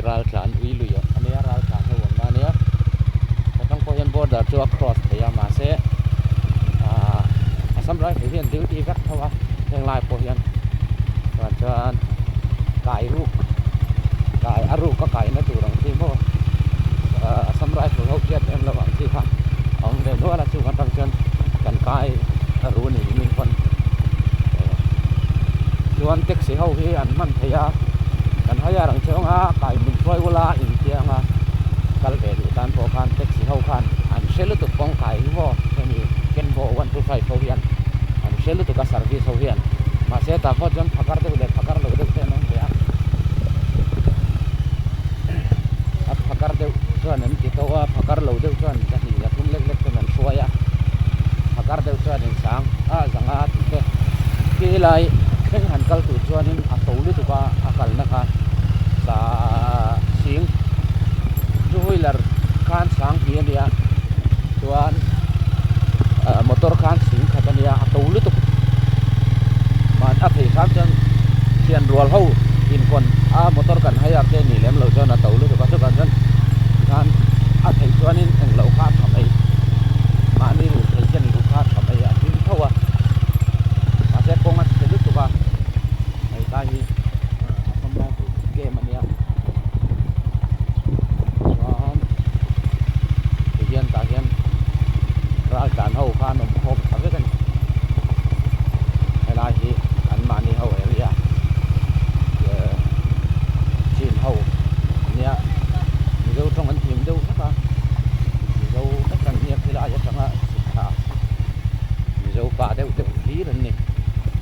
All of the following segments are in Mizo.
raltlan ui lui a nia raltlan ho awmna a nia atang pawh hian border chu a cross thei a mahse ahh Assam rifle hian duty vek tho a heng lai pawh hian chuan chuan kai ruk kai a ruk a kaina tur ang chi maw ahh Assam rifle ho hriat em lo ang chi kha a awm ve nual a chung atang chuan kan kai a ru ni min pawn chuan taxi ho hi an hman thei a kan hire ang chhung a kai min hruai ula intiang a kal ve duh tan pawh khan taxi ho khan an hre lutuk kawng kai hi maw hemi Kenbo 125 ho hian an hre lutuk a service ho hian mahse tah pawh chuan phakar deuh leh phakar lo deuh te an awm ve a a phakar deuh chuan an ti tawh a phakar lo deuh chuan pahnih leh thum lek lek ten an hruai a phakar deuh chuan insang a zanga tih te khi lai thleng han kal tur chuanin a to lutuk a a kalna kha sa sing two wheeler khan sang hnih a nia chuan ah motor khan sing khat a nia a to lutuk mahni a phei hram chuan thian rual ho inkawn a motor kan hire te nih lem loh chuan a to lutuk a chuvang chuan tikhan a theih chuanin englo kha a tha mai mahni luh theih ken luh kha a tha mai a hlim tho a mahse kawng a chhe lutuk a hei tlai hi a fam lai tur game a nia chuan tihian tah hian ral tlan ho kha an awm khawm tha vek a ni helai hi an mahni ho area chin ho a nia mizo tawng an thiam deuh vek a mizo vek an nia khilai atanga chhuk thla mizo pa deuh deuh hlir an ni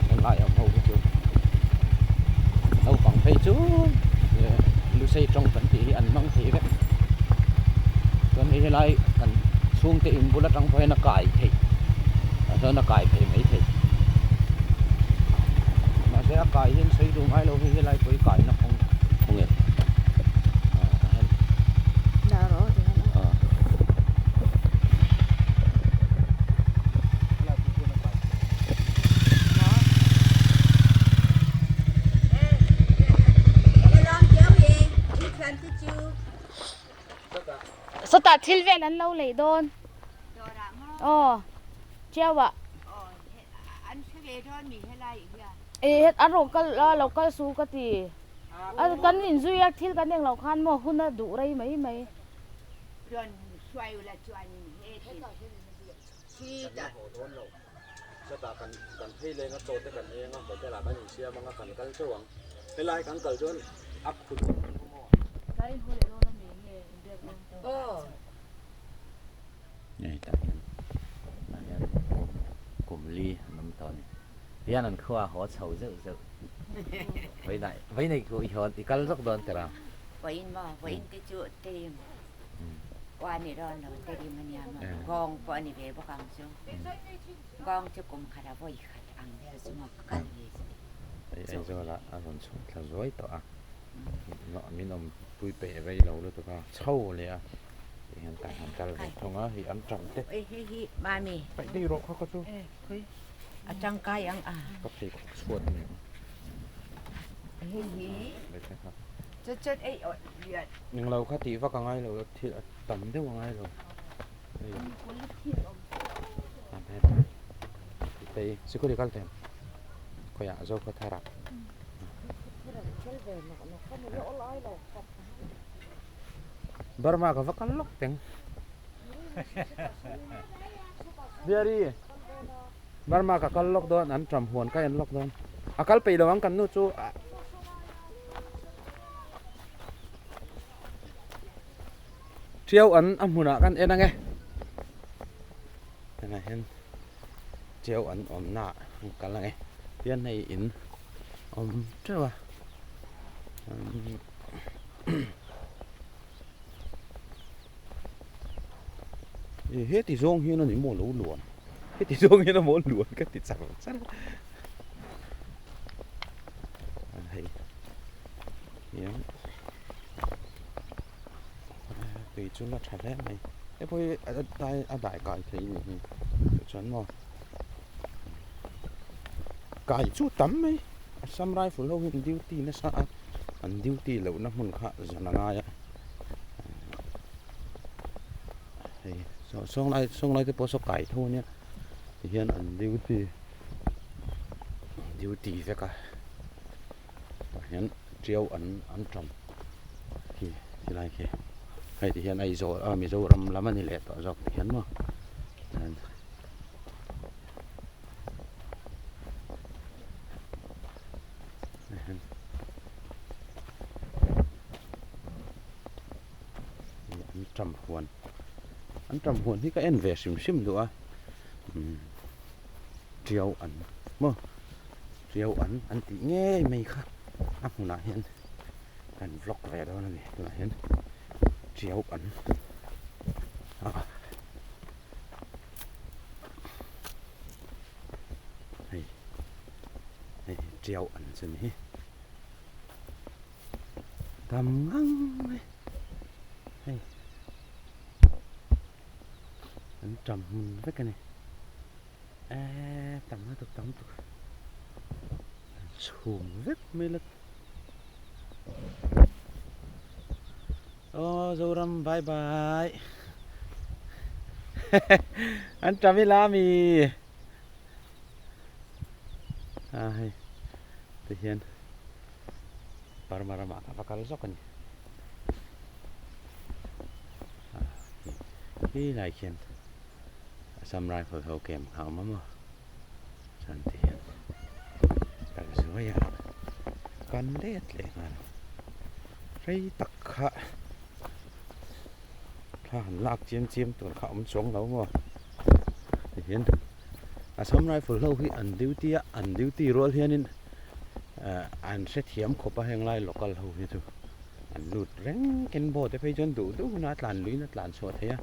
helai awm ho hi chu naupang phei chu lusei tawng kan tih hi an hmang thei vek chuan hei helai kan chhungte in bul atang pawh hian a kai theih ah chuan a kai thei mai thei mahse a kai hian sawi duh ngai lo hei helai pawh hi kaina kawng khawnge ah tah hian ah. Sawtah thil vel an lo lei dawn. Aw chiau ah. Eh an rawn kal a lo kal su ka ti. A kan inzui a thil kan englo khan maw hun a duh rei mai mai. Chutah kan kan phei leng a chaw te kan ei anga hotel ah kan insiam anga kan kal teuh ang helai kan kal chuan a khut Hei tah hian tah hian kum li an awm tawh a ni tihian an khua a haw chho zeuh zeuh vawiinah vawiinah i haw i kal zawk dawn tira. Vawiin maw vawiin te chu team Kua ni dawn lo te rim a nia maw? Gawng pawh a ni ve bawk ang chu. Gawng chu kum khat a vawi khat ang vel chu maw ka kal ve chu. Hei Aizawl ah a rawn chhuk thla zuai tawh a, min awm pui peih rei lo lutuk a, chho leh a ti hian kan han kal ve thung a, hei an tang te. Oi hei hi mami. Paih daih rawh kha ka chu. A tangkai ang a. Ka pheikhawk chhuat a ni ang. Hei hi. Chut chut ei awt lian. Englo kha tih vak a ngai lo thil a tam deuh a ngai lo. Tei sikul i kal thei khawiah Zokhawthar ah. Burma ka va kal lawk teng. Biari Burma ka kal lawk dawn an ṭam huan ka en lawk dawn a kal peih lo ang kan nu chu Ṭiau an a hmunah kan en ange tunah hian ṭiau an awmna ah an kal ange tihian hei in awm ṭeuh a. Heti zawng hian a ni maw lo luan heti zawng hian a maw luan ka ti char char a hei hian tui chu la tha hle mai hei pawh hi a dai kai thei a nih hi tichuan maw kai chu tam mai Assam rifle ho hian duty nasa a. an duty lohna hmun kha zawn a ngai a hei saw sawn lai sawn lai te pawh saw kai tho ania tihian an duty duty vek a tah hian tiau an an tawm khi khilai khi hei ti hian Aizawl a Mizoram lam a ni leh tawh zawk ti hian maw chuan an tam huan an tam huan hi ka en ve hrim hrim duh a umm tiau an maw tiau an an tih ngei mai kha a hmunah hian kan vlog ve dawn a ni tunah hian tiau an ah. Hei hei tiau an chu ni hi tam ngang mai hei an tam hmun vek a ni eee tam lutuk tam lutuk an chhum vek mai la Aw Zoram bye bye an tam ila ami a hei tihian Burma ramah ka va kal zawk a ni khi lai khian Assam Rifle ho camp kha a awm a maw. Chuan ti hian kal zuai a kan let leh nghal rei tak kha thla han lak chiam chiam tur kha a awm chuang lo maw ti hian Assam Rifle ho hi an duty a an duty rual hianin ah an hrethiam khawp a heng lai local ho hi chu an lut reng ken boat te phei chuan duh duh hunah a tlan luiin a tlan chhuah thei a.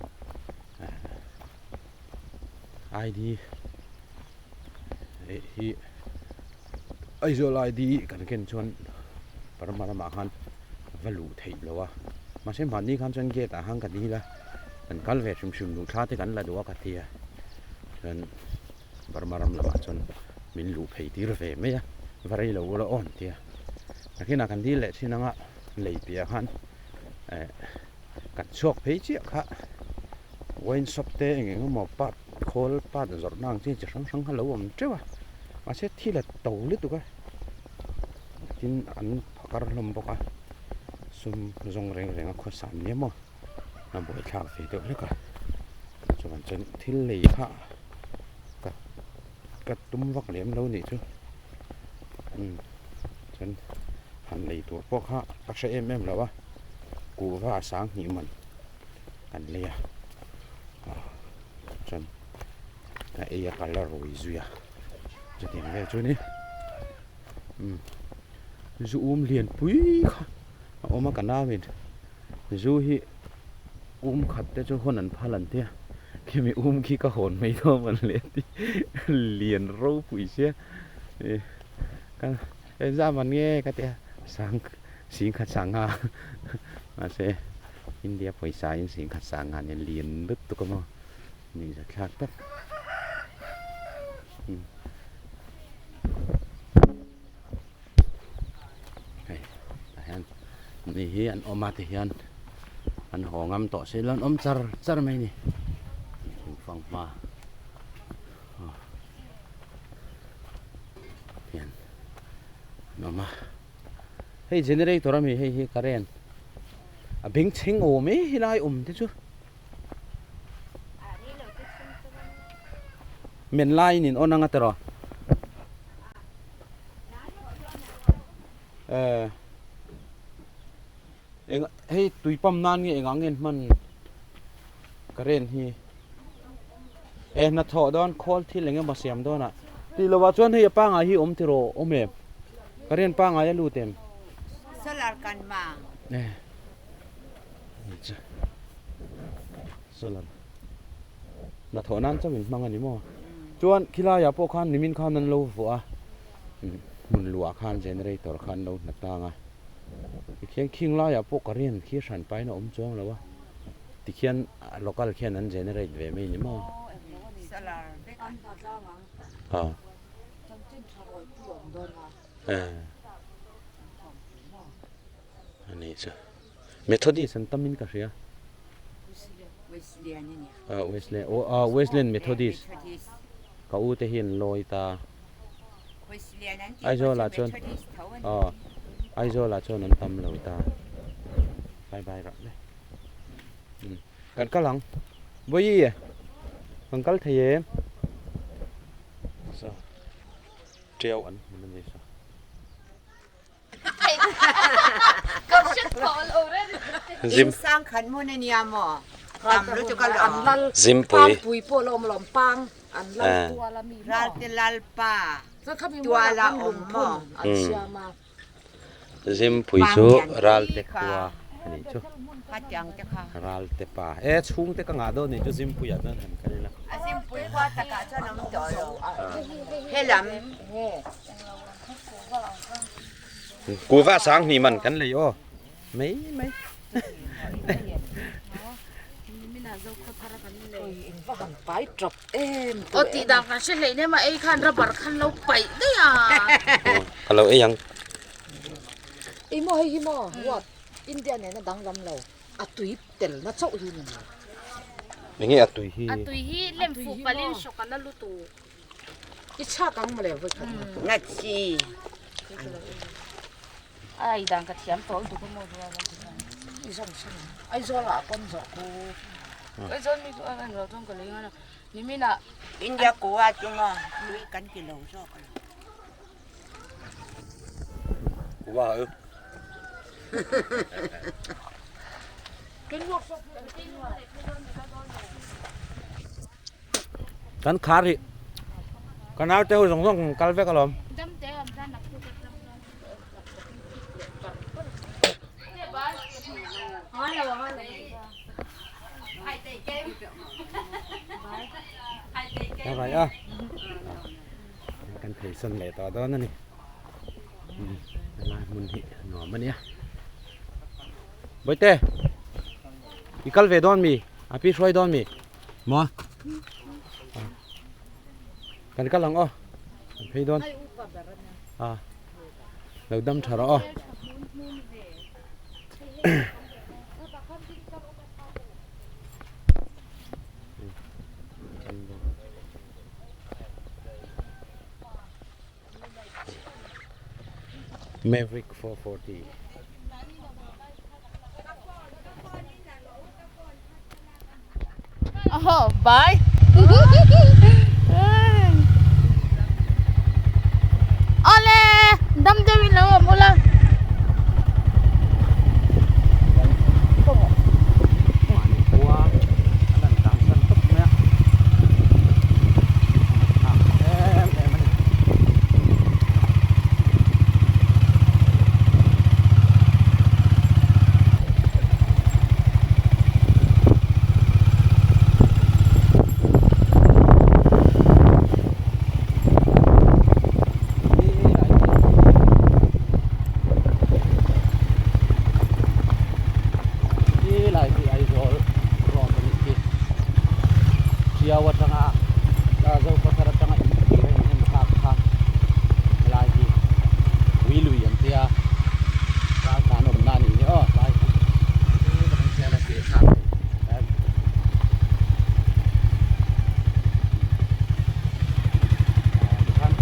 ID eh hi Aizawl ID kan ken chuan Burma lamah khan va luh theih loh a mahse mahni khan chuan gate ah khan ka dil a kan kal ve hrim hrim duh thla te kan la duh a ka ti a chuan Burma ram lamah chuan min luh phei tir ve mai a va rei lo ula aw an ti a nakinah kan dil leh thin anga lei piah khan eh. Kan chhuak phei chiah kha wine shop te eng eng emaw part khawl part zawrhna ang chi chi hrang hrang kha lo awm teuh a mahse thil a to lutuk a tin an phakar hlawm bawk a sum zawng reng reng a khawsa an nia maw a buaithlak ve deuh hlek a chuan chuan thil lei kha ka ka tum vak lem lo nih chu umm chuan han lei tur pawh kha ka hre em em lo a. Kuhva a sang hnih man kan lei a chuan a ei a kal a rui zui a chutiang vel chu ni umm zu um lian pui kha a awm a ka nauin zu hi um khat te chu hawn an phal an tia khimi um khi ka hawn mai dawn a le ti lian ropui sia ih ka engzah man nge ka tia sang. Singkhat sangha mahse India pawisa in singkhat sangha nen lian lutuk a maw nuihza thlak tak hei tah hian mi hi an awm a ti hian an haw ngam tawh si lo an awm char char mai a ni thingfanghma hian an awm a. Hei generator ami hei hi current a bengchheng awm e helai awm te chu men laiin in on anga tiraw eh eng hei tui pump nan nge engah nge an hman current hi eh hnathawh dawn khawl thil eng emaw siam dawn ah tih loh ah chuan hei a pangai hi awm tiraw awm em current pangai a lut em solar kan mang eh solar hnathawh nan chauh in hmang a ni maw chuan khilai ah pawh khan nimin khan an lo vuah a hmun luah khan generator kha an lo hna tlang a tikhian khing laiah pawh current khi hran pahin a awm chuang lo a. Tikhian local khian an generate ve mai ni maw? Ani chu Methodist an tam in ka hria. Wesleyan a ni. Ah Wesleyan aw ah Wesleyan Methodist ka u te hi an lawi ta. Wesleyan an tih pawh chu Methodist tho a ni. Aw Aizawl ah chuan an tam lo ta. Bye bye rah le. Kan kal ang. Vawi kan kal thei em? Saw tiau an hmun a ni saw. Zim sang khat hmun a nia maw? Tam lutuk alawm. Zimpui. Ralte Lalpa tuala awm maw? Zimpui chu Ralte khua a nih chu. Ralte pa. E chhungte ka ngah dawn nih chu Zimpuiah chuan han kal ila. A Zimpui khua takah chuan a awm tawh lo. Helam. Kuhva sang hnih man kan lei aw mai mai. Aw tih dan kan hre hleih nem a ei khan rubber khan lo paih daih a. Ka lo ei ang. Ih maw hei hi maw what India nena danglam lo a tui tel na chauh hi ni mai. Enge a tui hi? A tui hi lem fuh palhin hrawk a na lutuk. I chhak ang mawle vawi khat na. Na chi. Ai dan ka thiam tawh lutuk a maw duh a va ti ang. I zawng sin ang. Aizawl ah pawn zawh ku. Aizawl mi chu a en lo chuan ka lei ngai lo. Nimin ah. India kua chu maw tui kan ti lo zawk a lo. Kua u. Kan khar hi ka nau te ho zawng zawng kan kal vek alawm. Ka vai a kan thei sawn leh tawh dawn a ni helai hmun hi a nuam a nia Bawihte i kal ve dawn mi a pi hruai dawn mi. Maw? Kan kal ang aw. Kan phei dawn. A. Lo dam tha rawh aw. Maverick 440. Oh, bye. Ole, dam deuh in lo awm ula. Lai hi Aizawl road a nih hi Tiau atanga Zokhawthar atanga intir a in thlak kha helai hi ui lui an tia raltlan awmna a nih hi aw tlai hi tikhan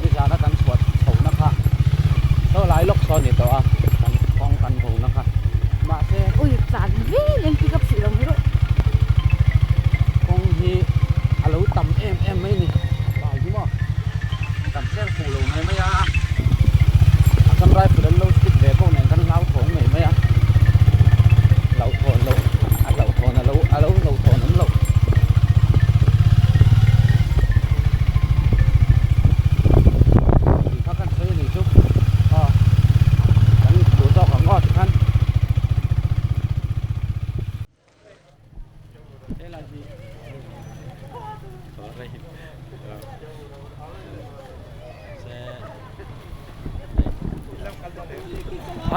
nizana kan chhuah chhohna kha saw lai lawk saw a ni tawh a kan kawng kan bo na kha mahse ui tlan vel in pick up hrih lo mai rawh kawng hi a lo tam em em mai a ni bai hi maw kan tlem fuh lo mai mai a a kan rifle an lo stick ve bawk nen kan hlauthawng mai mai a hlauhthawn loh a hlauhthawn a lo a lo hlauhthawn awm loh. Tih kha kan sawi a nih chu aw kan duh tawk ang aw tikhan helai hi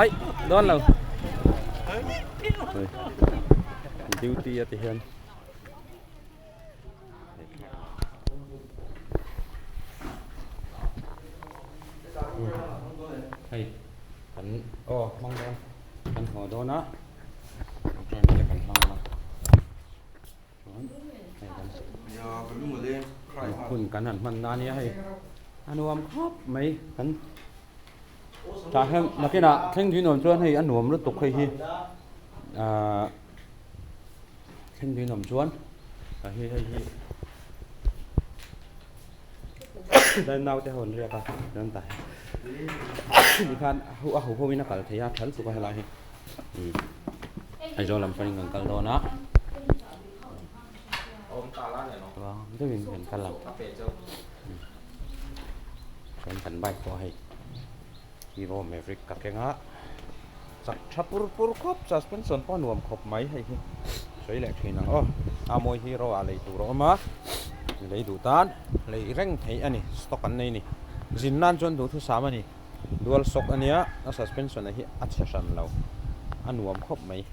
ai dawn lo duty a ti hian. Hei kan aw Hun kan han hman na ania hei a nuam khawp mai kan tah hian nakinah thleng tui nuam chuan hei a nuam lutuk hei hi ahh thleng tui nuam chuan ah hei hei hi tlai naute ho an riak a chuan tah hian tikhan a ho a ho ho in a kal thei a tha lutuk a helai hi Aizawl lam panin kan kal dawn a. Deuhin kan kal ang chuan kan bike pawh hei Hero Maverick ka keng a chak tha pur pur khawp suspension pawh a nuam khawp mai hei hi sawi leh thin ang aw a mawi Hero ah lei tur a awm a lei duh tan lei reng theih a ni stock an nei a ni zin nan chuan duhthusam a ni dual shock a nia a suspension ah hi a chhe hran lo a nuam khawp mai.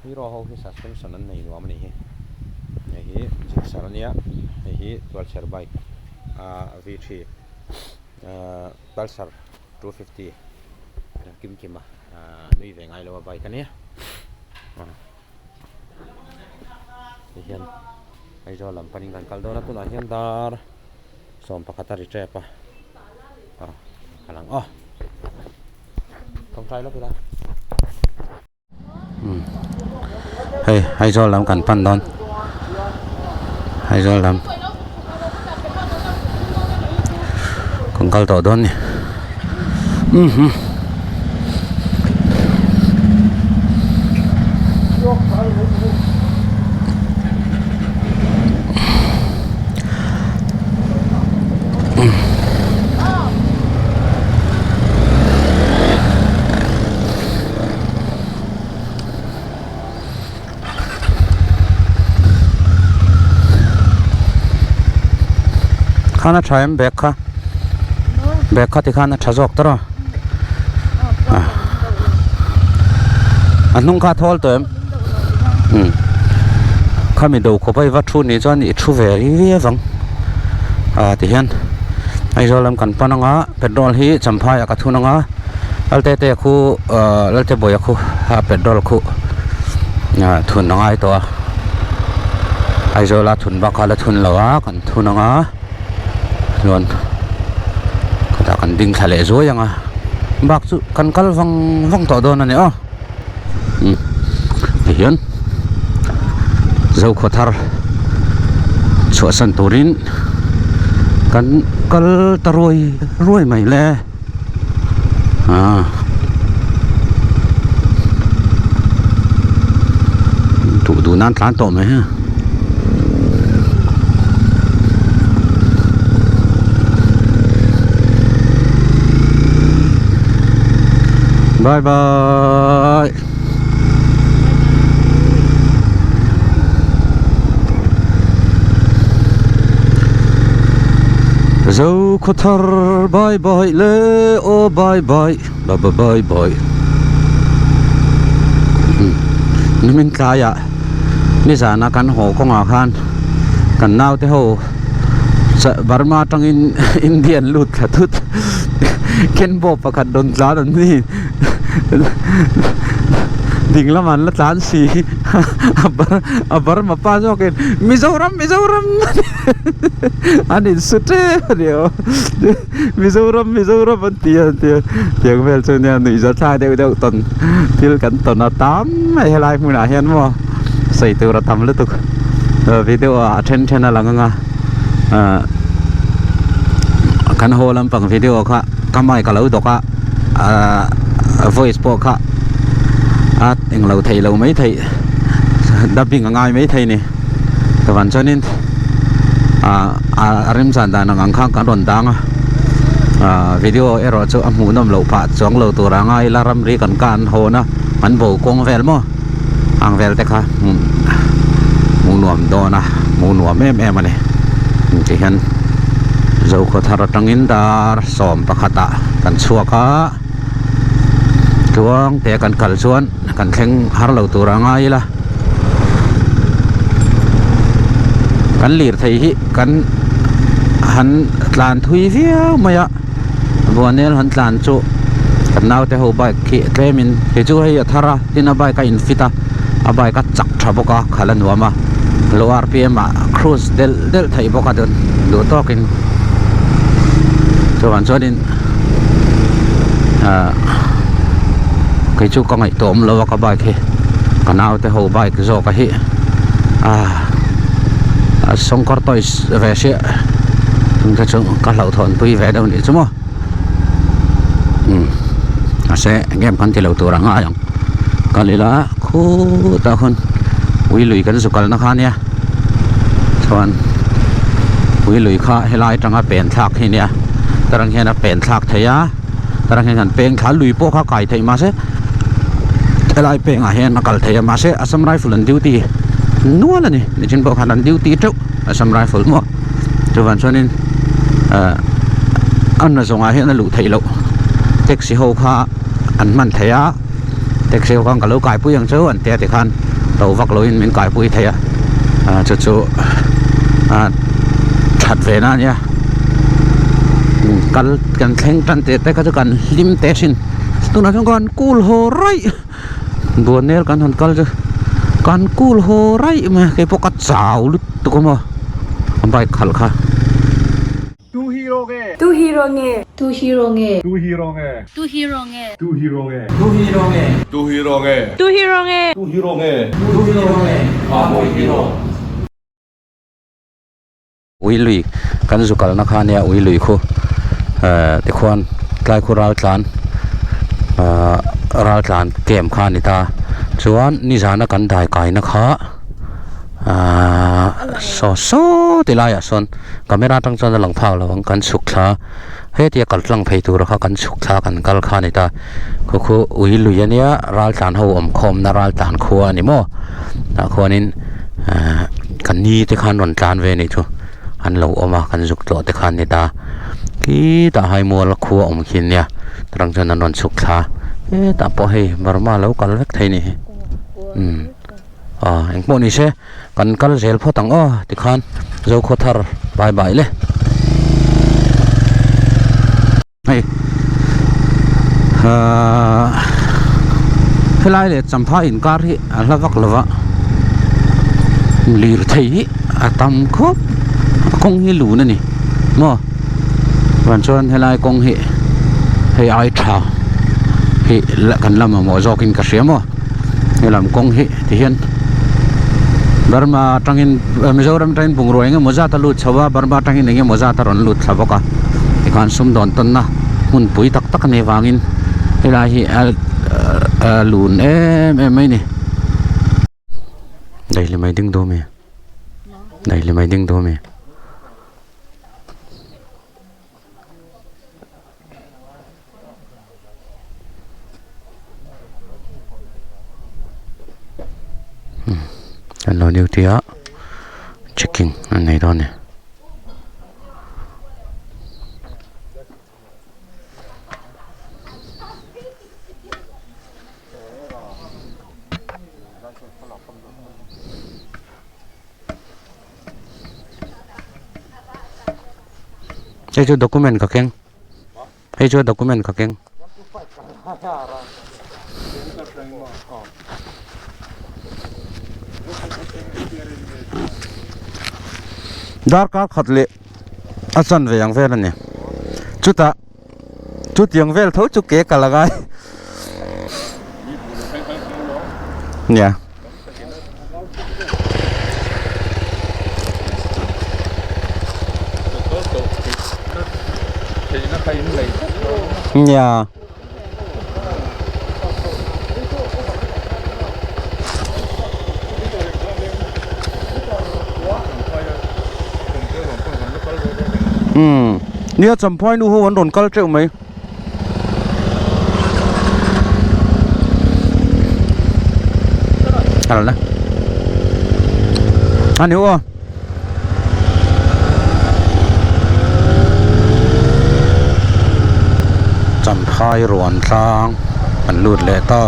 Hero ho hi suspension an nei nuam a nih hi hei hi gixxer a nia hei hi tualchher bike ahh v three ahh pulsar 250 kim kim a ahh nui ve ngai lo a bike a nia ah ti hian Aizawl lam panin kan kal dawn a tunah hian dar sawmpakhat a ri tep a ah a lang aw tawngtai lawk ila. Hei Aizawl lam kan pan dawn Aizawl lam kan kal tawh dawn ni mhm Khan a tha em bag kha bag kha tikhan a tha zawk tawrh a a hnung kha a thawl tawh em umm khami do khawp a i va thu nih chuan i thu ve riau ang ah tihian Aizawl lam kan pan anga petrol hi Champhai ah ka thun anga. Lalte te khu ahh Lalte bawih khu a petrol khu ah thun a ngai tawh a Aizawl a thun bak kha la thun lo a kan thun ang a chuan khawtah kan ding thla leh zuai ang a bak chu kan kal vang vang tawh dawn a ni aw umm tihian Zokhua thar chhuahsan turin kan kal ta ruai ruai mai le. Duh duh nan tlan tawh mai ha. Bye bye. Zo khaw thar bye bye le aw bye bye ba ba bye bye nimin tlaiah nizana kan haw kawngah khan kan naute ho Burma atangin India an lut thla thut Kenbo pakhat rawn tlan an ni. Ding lamah an la tlan si a Burma pa zawkin Mizoram Mizoram an insu tep a ni aw Mizoram Mizoram an ti a an ti a tiang vel chu nia nuihza thlak deuh deuh tawn thil kan tawn a tam mai helai hmunah hian maw sawi tur a tam lutuk video ah a then then a lang ang a ah kan haw lampang video kha ka mic a lo dawk a. Ahh voice pawh kha a englo thei lo mai thei dubbing a ngai mai thei ni chuan chuanin ah a remchan dan ang ang khan kan rawn dang a ah video erawh chu a hmuh nawm loh phah chuang lo tur a ngai ila ramri kan kan hawn a an bo kawng vel maw ang vel te kha hmuh nuam dawn a hmuh nuam em em a ni tihian Zokhawthar atangin dar. Sawm pakhatah kan chhuak a, tluang te kan kal chuan kan thleng har lo tur a ngai ila. Kan lirthei hi kan han tlan thui viau mai a, Buanel han tlan chu kan naute ho bike khi tlemin kei chu hei a thar a, tin a bike a in fit a, a bike a chak tha bawk a, khalh a nuam a. Low rpm ah cruise delh delh theih bawk a dun duh tawkin chuvang chuanin ahh kei chu ka ngaihtuah awm lo a ka bike hi ka naute ho bike zawk a hi ahh a sawngkawr toys ve hriah chung te chu ka hlauhthawn pui ve deuh nih chu maw umm mahse game kan ti lo tur a ngai ang kal ila khutah khawn ui lui kan zu kalna kha ania chuan ui lui kha helai atanga pen thlak hi ania tarang hian a pen thlak thei a tarang hian kan peng thla lui pawh kha kai theih mahse helai pengah hian a kal thei a mahse Assam Rifle an duty nual a ni nichin pawh khan an duty teuh Assam Rifle maw chuvang chuanin ah a na zawngah hian a luh theih loh taxi ho kha an hman thei a taxi ho khan ka lo kaipui ang chu an tia tikhan to vak loin min kaipui thei a ah chu chu ah that ve na ania kal kan thleng tan teh te kha chu kan hlim teh thin tunah chuan kan cool haw raih buanel kan han kal chu kan cool haw raih mai a keipawh ka chau lutuk a maw a bike khalh kha. Tu hero nge? Tu hero nge? Tu hero nge? Tu hero nge? Tu hero nge? Tu hero nge? Tu hero nge? Tu hero nge? Tu hero nge? Tu hero nge? Tu hero nge? Mawi hero. Ui lui kan zu kalna kha ania ui lui khu eh tikhuan tlai khu ral tlan ah ral tlan camp kha a ni ta chuan nizana kan dai kaina kha ahh saw saw ti laiah sawn camera atang chuan a lang phak lo ang kan chhuk thla hetia kal tlang phei tur kha kan chhuk thla kan kal kha a ni ta khu khu ui lui ania ral tlan ho awm khawmna ral tlan khua a ni maw tah khuanin ahh ka ni te khan rawn tlan ve anih chu an lo awm a kan zuk tlawh te kha an ni ta khitah haimual khua awm khi ania tarang chuan an rawn chhuk thla hetah pawh hei Burma lo kal vek thei a nih hi umm. Aw engpawh ni se kan kal zel phawt ang aw tikhan Zokhawthar bye bye le hei ahh helai leh champha inkar hi a hla vak lo va lirthei hi a tam khawp a kawng hi lun a ni maw chuan chuan helai kawng hi hei ai tha hi kan la mamawh zawkin ka hria maw. Helam kawng hi ti hian Burma atangin Mizoram atangin bungrua eng emaw zat a lut chho a Burma atangin eng emaw zat a rawn lut thla bawk a tikhan sumdawn tawnna hmunpui tak tak a nih vangin helai hi a lun em em mai a ni. Daihlimai ding dawn mi Daihlimai ding dawn mi. An lo duty a checking an nei dawn a ni. Hei chu document ka keng. Hei chu document ka keng. Darkar khat leh a chan ve ang vel a ni. Chutah chutiang vel tho chu ke kal a ngai. Nia. Nia. Umm. Nia Champhai nu ho an rawn kal teuh mai. Al na. Ani aw. Champhai ruan tlang an lut leh ta.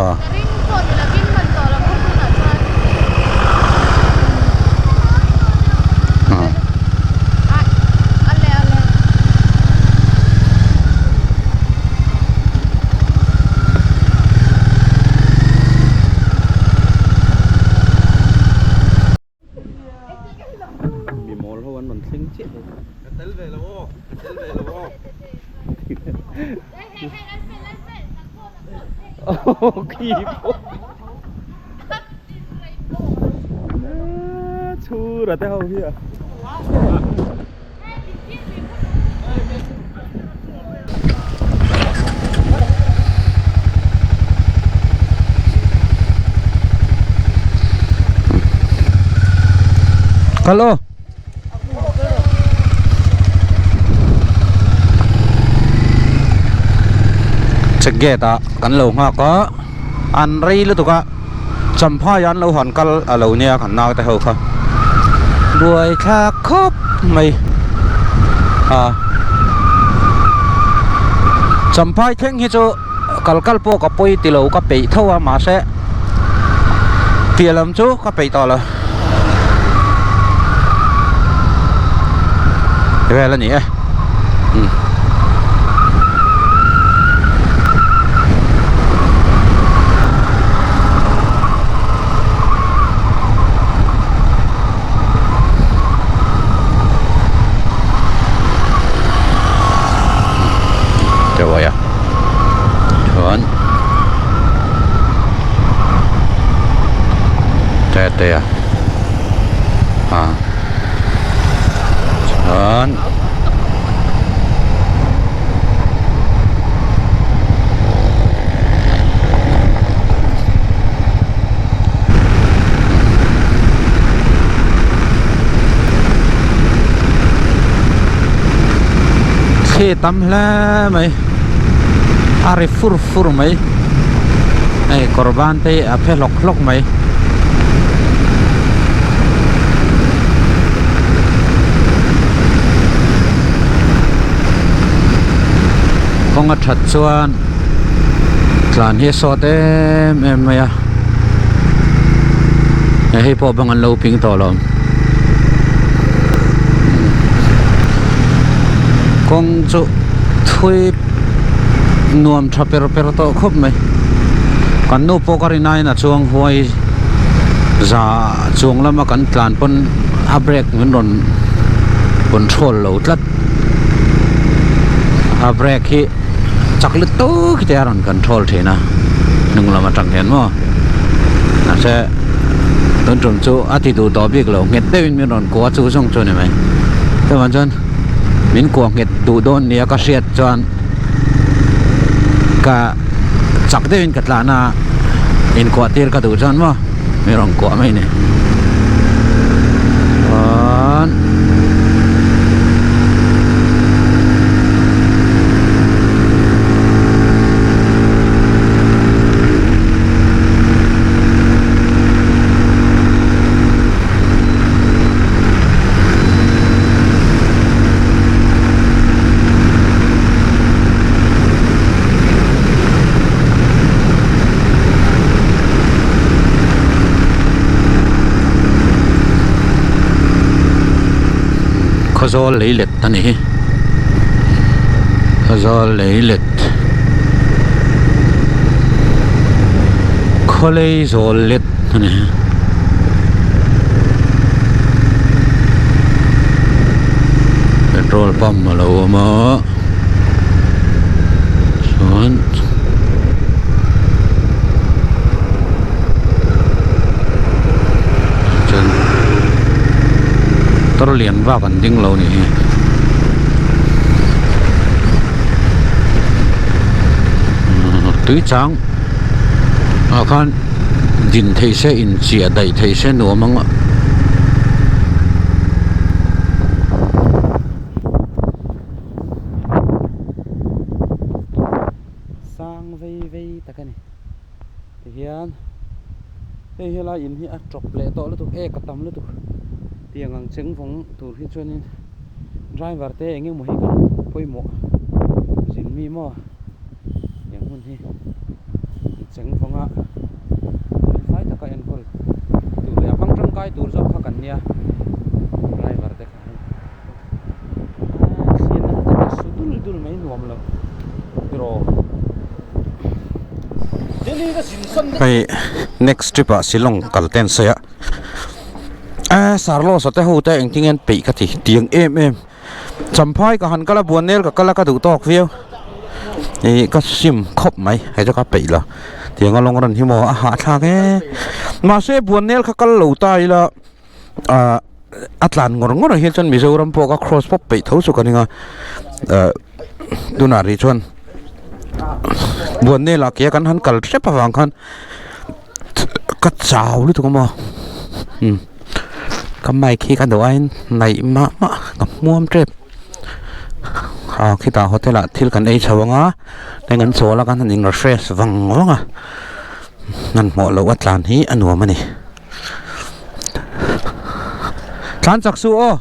rawn thleng chiah hei. Ka tel ve lo aw, ka tel ve lo aw. Khi pawh. Chhura te ho hi a. Hello. Check gate ah kan lo nghak a an rei lutuk a Champhai ah an lo han kal a lo nia kan naute ho kha buai thlak khawp mai a Champhai thleng hi chu kal kal pawh ka pawi tilo ka peih tho a mahse piah lam chu ka peih tawh lo vel a ni e umm. Chuan tete a a chuan thli tam hle mai a ri fur fur mai hei kawr ban te hi a phe hlawk hlawk mai. Kawng a that chuan tlan hi a sawt em em mai a hei pawh bang an lo ping tawh lo kawng chu thui nuam tha per per tawh khawp mai kan nu pawh ka rin aiin a chuang huai za chuang lama kan tlan pawn a brake min rawn control lo tlat a brake hi chak lutuk te a rawn control thin a hnung lam atang hian maw mahse tun tum chu a ti duh tawh bik lo nghet deuhin min rawn kuah chu zawng chu a ni mai chuvang chuan min kuah nghet duh dawn nia ka hriat chuan ka chak deuhin ka tlan a inkuah tir ka duh chuan maw min rawn kuah mai a ni chuan Khawzawl lei let a ni hi Khawzawl lei let Khawlei zawl let a ni hi. Petrol pump a lo awm a chuan chuan motor lian vak an ding lo nih hi. Tui chang ah khan din thei se inchiah daih thei se nuam ang a. Sang vei vei tak a ni tihian hei helai in hi a tawp leh tawh lutuk ek a tam lutuk tiang ang cheng vawng tur hi chuanin driver te eng emaw hi kan pawimawh zin mi maw tiang hun hi cheng vawng a felfai taka enkawl tur leh a hmang tangkai tur zawk kha kan nia driver te kha. Hei next trip ah Shillong kal te an sawi a Eh Sarlos a te ho te engtin nge an peih ka ti tiang em em Champhai ka han kal a Buannel ka kal a ka duh tawk viau ih ka sim khawp mai hei chu ka peih lo tiang a lawng run hi maw a hahthlak e mahse Buannel kha kal lo ta ila ah a tlan ngawr ngawr ah hian chuan Mizoram pawh ka cross pawp peih tho chu ka ning a ah tunah rih chuan Buannel ah ke a kan han kal hrep avang khan. Ka chau lutuk a maw umm ka mic hi ka duh aiin naih mah mah ka hmuam tep ah khitah hotel ah thil kan ei chho ang a eng an chawl a kan han in refresh vang vang a hmanhmawh loh a tlan hi a nuam a ni tlan chak suh aw.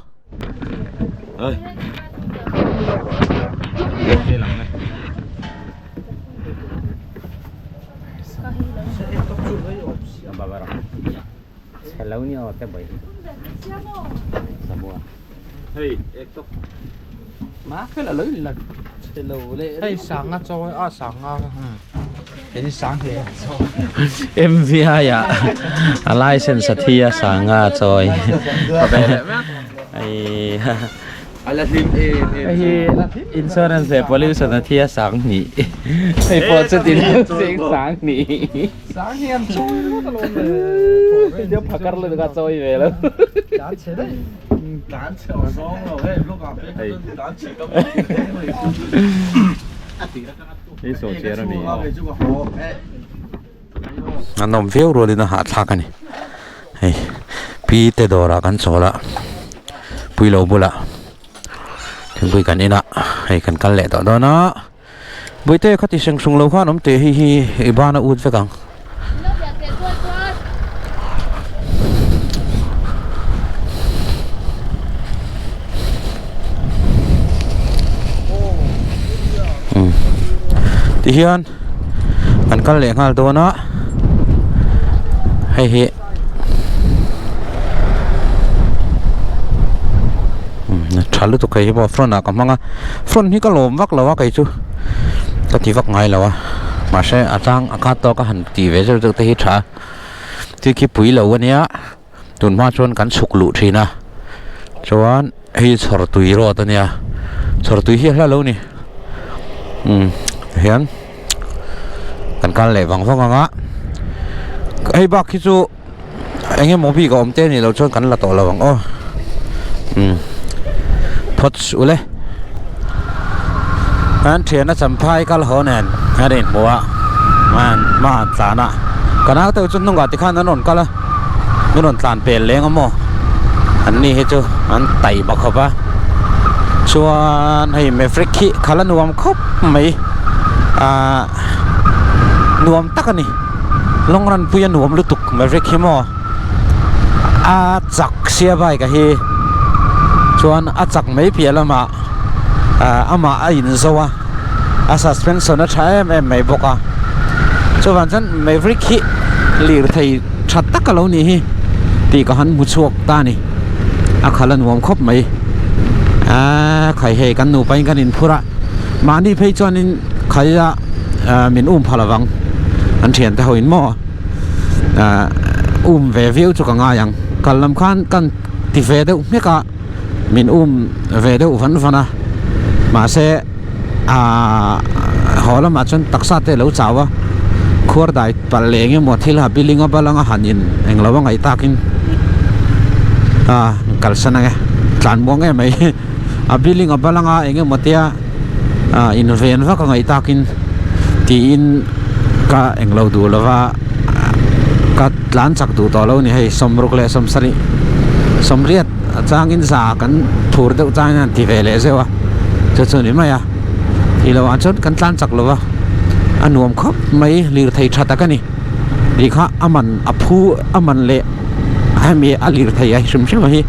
MVI ah a license a thi a sanga chawi Hei hi insurance leh pollution a thi a sang hnih hei pawh chuti lo cheng sang hnih Sang hi an chawi ringawt alawm le Deuh phakar lutuk a chawi ve lo Tlan chhe daih Tlan chhe aw zawng lo hei vlog ah phei kha chuan tlan chhe ka hmu hle mai Hei saw chair a ni A nawm viau rualin a hahthlak a ni hei pi te dawrah kan chawl a puilo bulah thingpui kan in a hei kan kal leh tawh dawn a bawihte khati seng sung lo khan awm teh hei hi i ban a ut vek ang. Tihian Kan kal leh nghal dawn a hei hi tha lutuk hei hi pawh front ah ka hmang a front hi ka lawm vak lo a kei chu ka ti vak ngai lo a mahse a chang a khat tawk a han tih ve zeuh zeuh te hi tha a ti khi pui lo ania tun hma chuan kan chhuk luh thin a chuan hei chhawr tui road ania chhawr tui hi a hla lo ni umm hian kan kal leh vang vang ang a hei bak hi chu eng emaw bik a awm te anih loh chuan kan la tawh lo ang aw umm phawt suh le an thian a champhai kal haw nen an inhmu a hma an tlan a ka nau te chu hnungah tikhan an rawn kal a min rawn tlan pel leng a maw an ni hi chu an taima khawp a chuan hei maverick hi khalh a nuam khawp mai ahh nuam tak a ni long run pui a nuam lutuk maverick hi maw a chak sia bike a hi chuan a chak mai piah lamah ahh amah a inzo a a suspension a tha em em mai bawk a chuvang chuan maverick hi lirthei tha tak a lo nih hi tih ka han hmu chhuak ta a ni a khalh a nuam khawp mai aaa khai hei kan nupa in kan inphur a mahni phei chuanin khaia min um pha lovang an thiante ho in maw ah um ve viau chu ka ngai ang kal lam khan kan ti ve deuh hmek a. Min um ve deuh van van a, mahse aaa haw lamah chuan taksa te a lo chau a, khuar dai palh leh eng emaw thil ha building a bal anga han in englo a ngaih takin a kalsan ang e, tlan muang em mai a building a bal anga eng emaw tia ah in ven vak a ngaih takin tiin ka englo duh lova ka tlan chak duh tawh lo a ni hei sawmruk leh sawmsarih sawmriat. A changin za kan phur deuh changin a han ti ve leh zeuh a chu chu a ni mai a tih loh ah chuan kan tlan chak lo va a nuam khawp mai lirthei tha tak a ni tih kha a man a phu a man leh hemi a lirthei a hrim hrim hi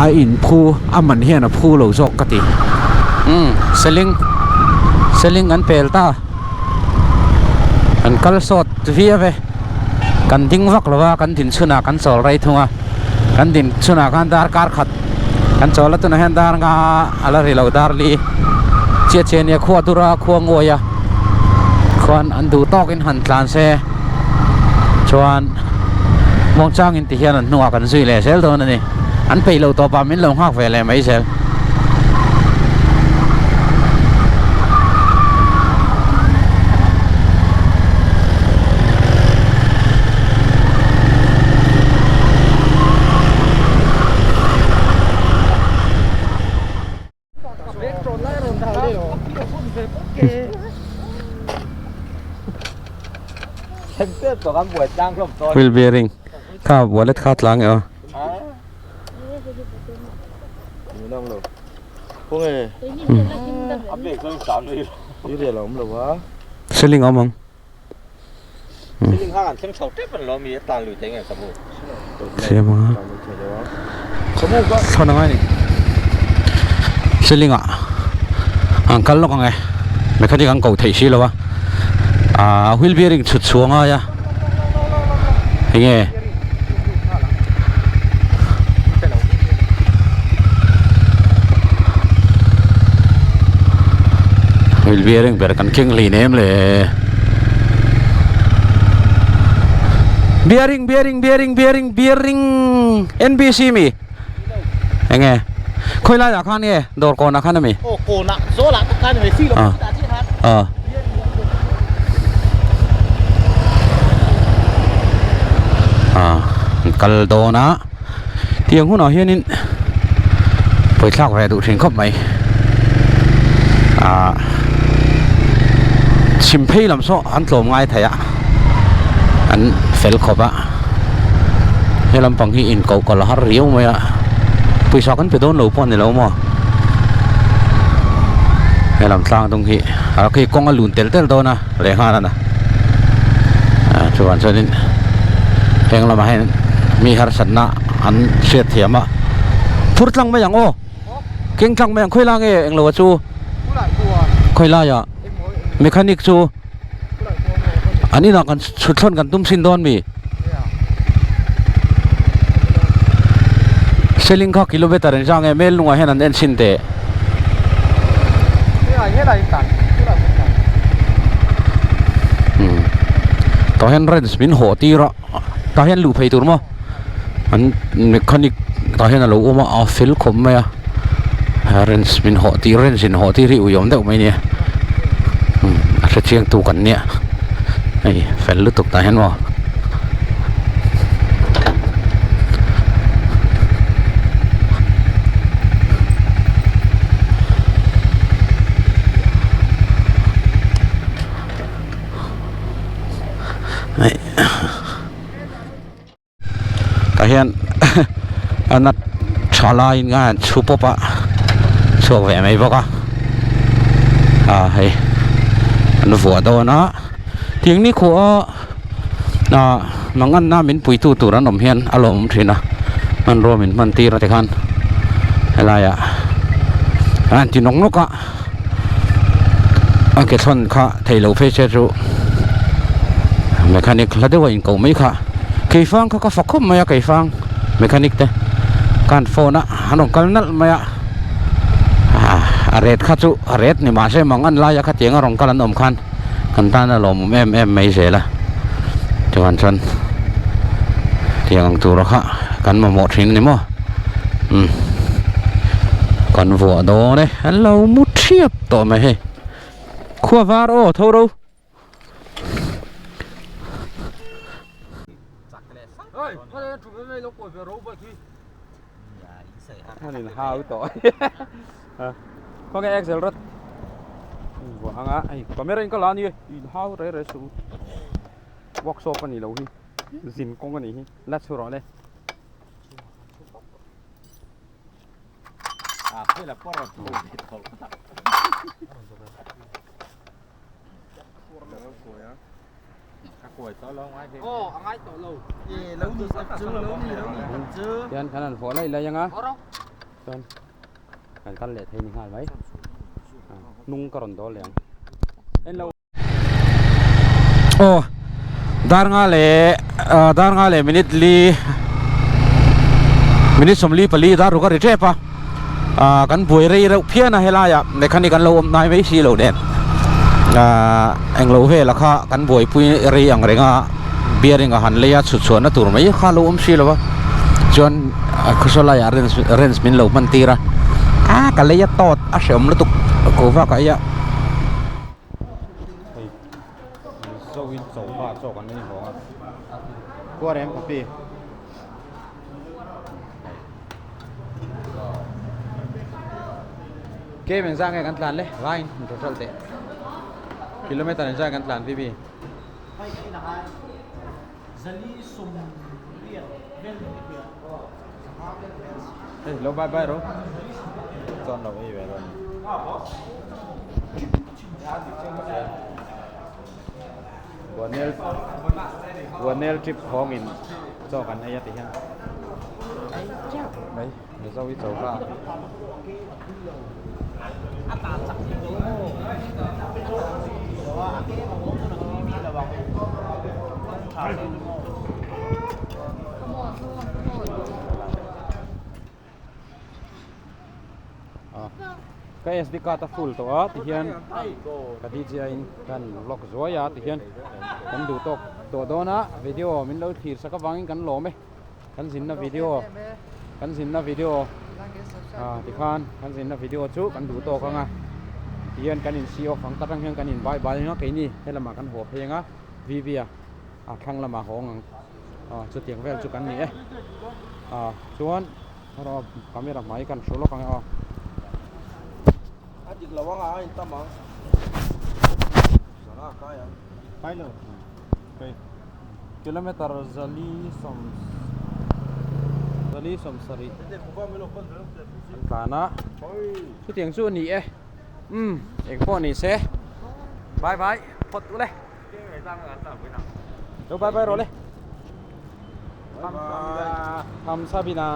a in phu a man hian a phu lo zawk ka ti umm seling seling an pel ta an kal sawt viau e kan ding vak lo va kan din chhunah kan chawl rei thung a. Kan din chhunah khan dar kar khat kan chawl a tunah hian dar nga a la ri lo dar li chiah chiah nia khua dur a khua nguai a khuan an duh tawkin han tlan se chuan. Muangchangin ti hian an hnungah kan zui leh zel dawn a ni. An peih lo tawpah min lo nghak ve leh mai zel. Wheel bearing kha wallet kha tlang e aw. Ceiling awm ang. Siam anga thawn angai ni ceiling ah an kal lawk ang e mechanic an ko theih si lo a ah wheel bearing chhut chhuah a ngai a enge wheel bearing ber kan keng hlei nem le. Bearing bearing bearing bearing bearing NBC mi enge khawi lai ah khan nge dawr kawn ah khan ami aw kawn ah zawl ah tak khan ani si lo chutah chiah khan ah ah an kal dawn a tiang hunah hianin pawithlak ve duh thin khawp mai ah chhim phei lam saw an tlawm ngai thei a an fel khawp a he lampang hi in koh kal a har riau mai a pawisa kan pe dawn lo pawh a ni lo maw he lam tlang dung hi ah khi kawng a lun tel tel dawn a lehnghan a na ah chuan chuanin heng lamah hian mi harsatna an hriat thiam a phur tlang mai ang aw keng tlang mai ang khawi lai nge englo a chu khawi laiah mechanic chu an inah kan chhut thlawn kan tum sin dawn mi seling kha kilometer engzah nge mel lungah hian an en chhin teh. Tah hian rents min hawh tir a tah hian luh phei tur maw an mechanic tah hian a lo awm a a fel khawp mai a rents min hawh tir rents in hawh tir hi ui awm deuh mai nia a hre chiang tu kan nia hei fel lutuk tah hian maw. Tah hian a nat tha laiin nga han chhu pawp a chhuak ve mai bawk a ah hei an vuah dawn a tiang ni khuh a ah manganna min puitu tur an awm hian a lawmawm thin a hmanrua min hman tir a tikhan helaiah an han ti nawk nawk a. A ke thlawn kha thei lo phei se chu mechanic hla deuh a inkoh mai kha keifang kha ka fak khawp mai a keifang mechanic te khan phone a an rawn kal nalh mai a a ret kha chu a ret ni mahse mang an laia khatiang a rawn kal an awm khan kan tan a lawmawm em em mai zel a chuan chuan tiang ang tura kha kan mamawh thin a ni maw umm kan vuah dawn e an lo mu thiap tawh mai hei khua var aw tho ro. Khawnge Excel rawt vuah anga hei camera in ka la a ni in hau rei rei suh workshop a nih loh hi zin kawng a nih hi la chhu rawh le. Tian kan han vuah laih laih anga chuan kan kal leh thei ni nghal mai hnung ka rawn dawl leh ang en lo aw dar nga leh dar nga leh minute li minute sawmli pali dar ruk a ri tep a ah kan buai rei reuh phian a helaiah mechanic an lo awm hnai mai si lo nen ah englo vela kha kan buaipui rei ang reng a. Bearing a han lei a chhut chhuahna tur mai kha a lo awm si lo a chuan khawsaw laiah wrench wrench min lo hman tir a a ka lei a tawt a hrehawm lutuk ko vak ah hian hei zo in choka chaw kan ei vawng a khuar em papi. Game engzah nge kan tlan le vain total teh kilometer engzah nge kan tlan bibi hei lo bye bye ro chuan lo ei ve dawn Buanel Buanel trip khawngin chaw kan ei a ti hian mai Mizo hi choka Ka SD card a full tawh a tihian ka DJI in kan vlog zuai a tihian kan duh tawk tawh dawn a video min lo thlir sak avangin kan lawm e kan zinna video kan zinna video ah tikhan kan zinna video chu kan duh tawk ang a tihian kan in see off ang ta tang hian kan in bye bye ang a keini helamah kan haw phei ang a VV a a thlang lamah haw ang ah chutiang vel chu kan ni e ah chuan erawh camera hmai kan hru lawk ang e aw. A dik lo anga a in tam ang zanga kai ang. Kai lo kai kilometer zali sawm zali sawm sarih an tlan a chutiang chu a ni e umm eng pawh ni se bye bye phawt ule. Lo bye bye rawh le. Hamsabina.